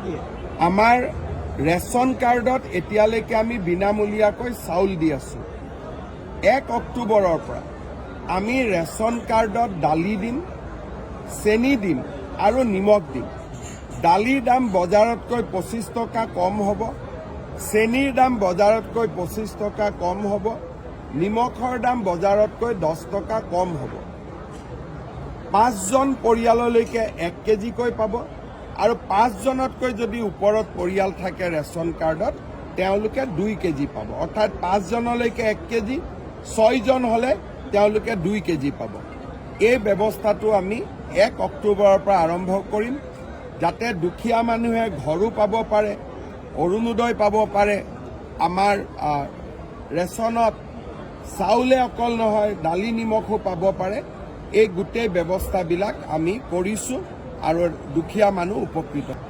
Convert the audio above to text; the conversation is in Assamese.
দিয়ে। আমাৰ ৰেচন কাৰ্ডত এতিয়ালৈকে আমি বিনামূলীয়াকৈ চাউল দি আছোঁ। 1 অক্টোবৰৰ পৰা আমি ৰেচন কাৰ্ডত দালি দিম, চেনি দিম আৰু নিমখ দিম। দালিৰ দাম বজাৰতকৈ 25 টকা কম হ'ব, চেনিৰ দাম বজাৰতকৈ 25 টকা কম হ'ব, নিমখৰ দাম বজাৰতকৈ 10 টকা কম হ'ব। পাঁচজন পৰিয়াললৈকে 1 কেজিকৈ পাব আৰু পাঁচজনতকৈ যদি ওপৰত পৰিয়াল থাকে ৰেচন কাৰ্ডত, তেওঁলোকে 2 কেজি পাব। অৰ্থাৎ পাঁচজনলৈকে 1 কেজি, ছয়জন হ'লে তেওঁলোকে 2 কেজি পাব। এই ব্যৱস্থাটো আমি 1 অক্টোবৰৰ পৰা আৰম্ভ কৰিম, যাতে দুখীয়া মানুহে ঘৰো পাব পাৰে, অৰুণোদয় পাব পাৰে। আমাৰ ৰেচনত চাউলে অকল নহয়, দালি নিমখো পাব পাৰে। এই গোটেই ব্যৱস্থাবিলাক আমি কৰিছোঁ আৰু দুখীয়া মানুহ উপকৃত।